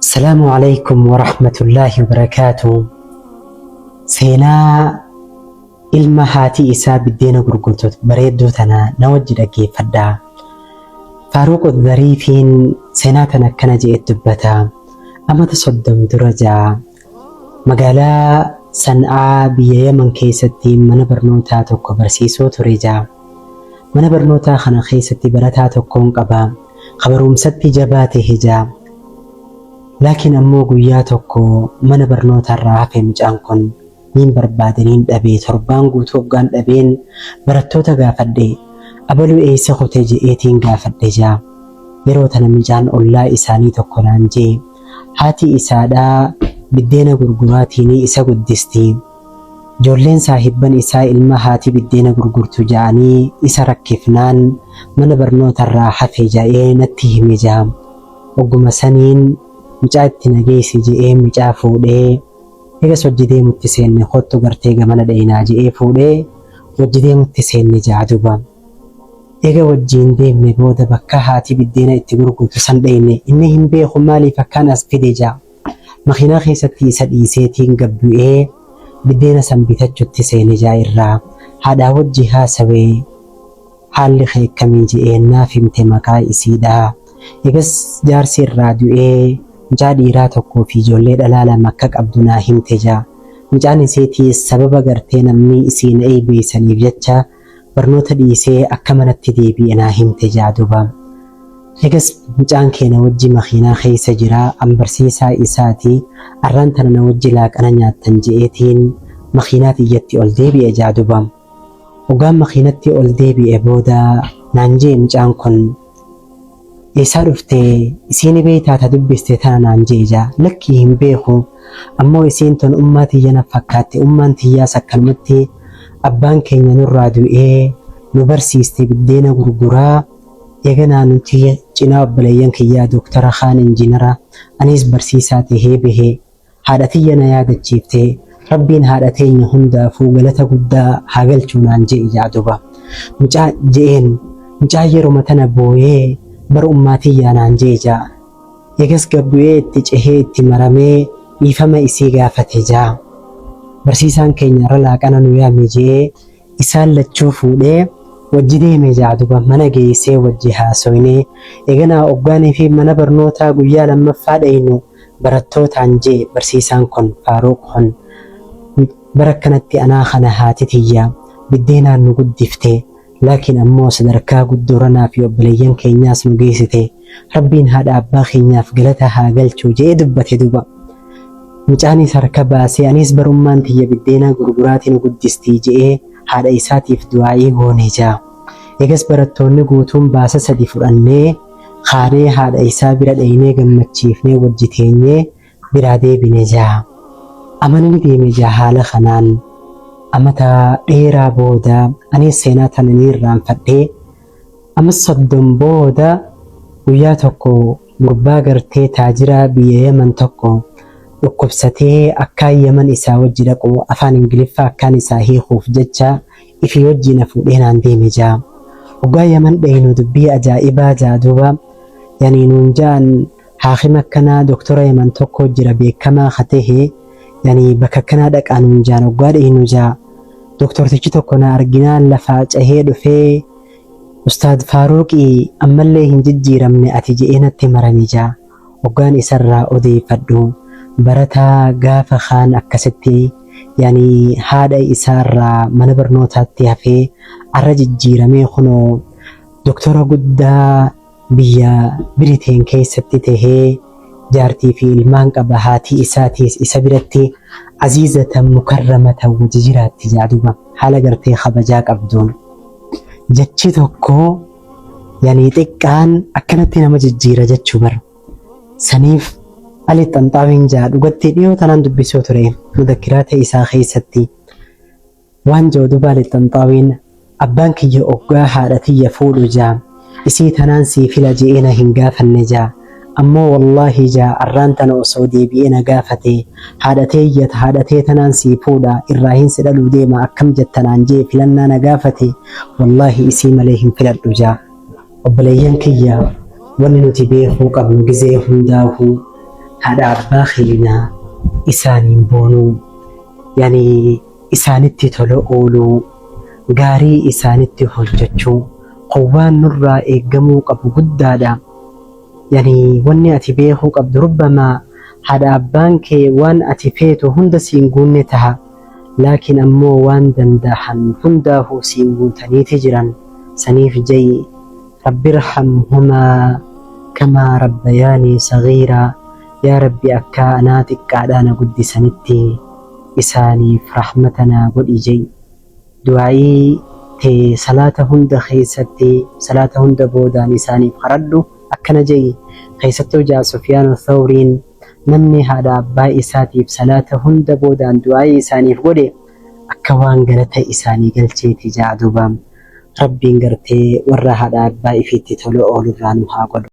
Assalaamu Aleeykum Warahmatullaahi Wabarakaatuh. Seenaa ilma haati isaa biddeena gurgurtu bareedduu tana na wajji dhaggeeffadhaa. Faaruq Dhariifiin seenaa tana akkana je'et dubbata. Amata 30 dura ja'a magaalaa San'aa biyya Yaman keessatti mana barnootaa tokko barsiisuu ture ja'a. Mana barnootaa kana keessatti barataa tokkoon qaba. Ka baruumsatti jabaa tahe ja'a. Laakiin ammoo guyyaa tokko mana barnootaarraa hafe mucaan kun. Niin barbaade niin dhabe. Torbaan guutuu hoggaan dhabeen barattoota gaafadhe. Abalu eeysa kute je'eetiin gaafadhe ja'a. Yeroo tana micaan ollaa isaanii tokko naan je'e. Haati isaadhaa biddeena gurguraatiini isa guddisti. Joolleen saahibban isaa ilma haati biddeena gurgurtu ja'anii isa rakkifnaan mana barnootarraa hafe ja'ee natti hime ja'a. Ogguma saniin mucaa itti na geeysi je'een micaa fuudhee eegas wajji deemutti seenne koottu gartee gamana dheeynaa je'ee fuudhee wajji deemutti seenne ja'a duba. Eega wajjiin deemne booda bakka haati biddeena itti gurgurtu san dheeyne. Inni hin beeku maaliif akkaan as fide ja'a. Makiinaa keessatti isa dhiiseetiin gad bu'ee biddeena san bitachutti seene ja'a irraa haadhaa wajji haasawe haalli kee akkamii je'een naaf himte maqaa isiidhaa. Eegas jaarsi irraa du'ee mucaa dhiiraa tokkoo fi ijoollee dhalaa 2 akka qabdu naa himte ja'a. Mucaan isiitiis sababa gartee namni isii na eeybeeysaniif jecha barnoota dhiisee akka manatti deebi'e naa himte ja'a duba. Egas mucaan kee na wajji makiinaa keessa jira an barsiisaa isaati arraan tana na wajji laaqana nyaattan je'eetiin makiinaa tiyyatti ol deebi'e ja'a duba. Hoggaan makiinatti ol deebi'e booda naan je'e mucaan kun Eessaa dhufte isii ni beeytaa ta dubbiste tana naan je'e ja'a. Lakkii hin beeku ammoo isiin tun ummaa tiyya na fakkaatti ummaan tiyyaas akkanumatti abbaan keenya nurraa du'ee nu barsiiste biddeena gurguraa eeganaa nuti cinaa obboleeyyan kiyyaa doktara kaan injinara aniis barsiisaa tahee bahe Haadha tiyya na yaadachiifte. Rabbiin haadha teenya hundaafuu galata guddaa haa galchuu naan je'e ja'a duba. Mucaa je'een. Mucaan yeroma tana booyee bar ummaa tiyyaa naan je'e ja'a. Eegas gad bu'ee itti cehee itti maramee dhiifama isii gaafate ja'a. Barsiisaan keenya arra laaqana nu yaame je'ee Isaan lachuu fuudhee wajji deeme ja'a duba mana geeysee wajji haasoynee eeganaa oggaaniifi mana barnootaa guyyaa lammaffaa dheynu barattootaan je'e barsiisaan kun Faaruuq kun bar akkanatti anaa kana haati tiyya biddeenaan nu guddifte laakiin ammoo sadarkaa guddoorra naafi obboleeyyan keenyaas nu geeysite Rabbiin haadha abbaa keenyaaf galata haa galchu je'ee dubbate duba. Mucaanis harka baasee aniis bar ummaan tiyya biddeenaa gurguraati nu guddistii je'ee haadha isaatiif du'aa'ii goone ja'a. Eegas barattoonni guutuun baasa sadi fudhannee kaanee haadha isaa bira dheeynee gammachiifnee wajji teenyee biraa deebine ja'a. Amanni deeme ja'a haala kanaan amata dheeraa booda aniis seenaa tana ni irraanfadhee Ama 30 booda guyyaa tokko gurbaa gartee taajiraa biyya Yaman tokko dhukkubsatee akkaan Yaman isaa wajji dhaqu afaan Ingiliffaa akkaan isaa hiikuuf jecha ifii wajjii na fuudhee naan deeme jaa. Hoggaa Yaman dheynu dubbii ajaa'ibaa jaa duuba yani nuun ja'an haakima akkanaa doktora Yaman tokko jira beekkamaa ka tahe yani bakka akkanaa dhaqaa nuun ja'an hoggaa dheynu jaa doktortichi tokko na arginaan lafaa cehee dhufee Ustaad Faaruuqi ammallee hin jijjiiramne ati je'ee natti marame ja'a. Hoggaan isarraa odeeyfadhu barataa gaafa kaan akkasitti yani haadha isaarraa mana barnootaatti hafee arra jijjiiramee kunoo doktora guddaa biyya Biriteen keessatti tahee jaartii fi ilmaan qaba haatii isaatiis isa biratti aziizatan mukarramatan wajji jiraatti ja'a duba haala gartee kabajaa qabduun. Jechi tokko yani xiqqaan akkanatti nama jijjiira jechuu bar. Saniif Ali Xanxaawiin ja'a dhugatti dhiyoo tanaan dubbisuu ture mudakkiraata isaa keessatti. Waan ja'u duba Ali Xanxaawiin abbaan kiyya oggaa haadha tiyya fuudhu ja'a isii tanaan sii fila je'ee na hin gaafanne ja'a ammoo wallaahi ja'a arraan tana osoo deebi'ee na gaafate haadha teeyya haadha tee tanaan sii fuudha irraahin si dhaluu deema akkam jetta naan je'e filannaa na gaafate wallaahi isii malee hin filadhu ja'a. Obboleeyyan kiyya wanni nuti beekuu qabnu gizee hundaahuu Haadha abbaa keenya isaaniin boonuu, yani isaanitti tola ooluu, gaarii isaanitti hojjachuu kun waan nurraa eeggamuu qabu guddaadha. Yani wanni ati beekuu qabdu rubbamaa haadha abbaan kee waan ati feetu hunda siin guunne taha. Laakiin ammoo waan dandahan hundaahuu siin guutaniiti jiran. Saniif ja'i Rabbirhamhumaa kamaa rabbayaanii saghiiraa yaa Rabbi akkaa anaa xiqqaadhaa na guddisanitti isaaniif rahmata naa godhi ja'i. Du'aa'ii tee salaata hunda keessatti salaata hunda boodaan isaaniif kadhadhu akkana ja'i. Keessattuu ja'a Sufyaanu Thawriin Namni haadha abbaa isaatiif salaata hunda boodaan du'aa'ii isaaniif godhe akka waan galata isaanii galcheeti ja'a duuba. Rabbiin gartee warra haadha abbaa ifiitti tola oolurraa nu haa godhu.